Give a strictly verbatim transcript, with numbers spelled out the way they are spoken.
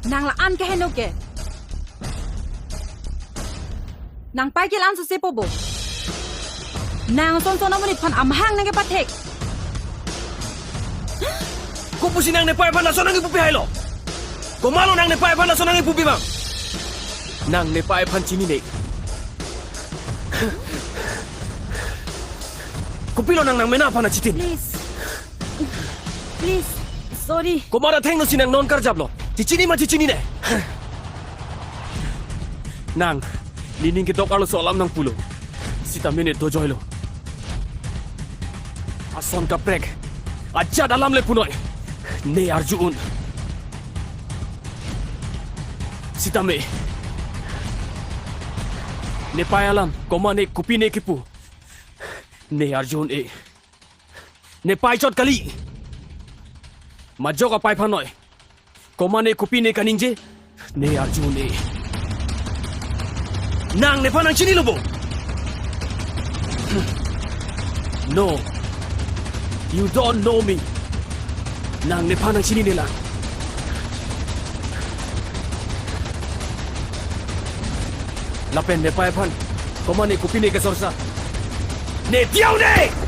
Nang la-an keheno ke. Nang pai ke la-an sose po bo. Nang son son amonit aphan amahang nangkepathek. Kopusi nang ne pai aphan lason nangkipupi hailo? Komatlo nang ne pai aphan lason nangkipupi abang? Nang ne pai aphan chinine. Kopilo nang nang mena aphan achitin? Please. Please. Sorry. Komat athengno si nang non karjaplo? Chechini ma chechinine? Nang, nening kedok arloso alam nangpulo. Sitame ne dojoilo. Ason kaprek. Ajat alam le punoi. Ne arju-un. Sitame. Ne pai alam, komatne kopine kipu. Ne arju-un-e. Ne pai chot kali. Majok apai aphan noi. Komatne kopine kaningje. Ne arju-un-e. Nang nephan nangchinilo bo? No. You don't know me. Nang nephan nangchininelang. Lapen ne pai aphan komatne kopine kesorsa. Ne diyaune!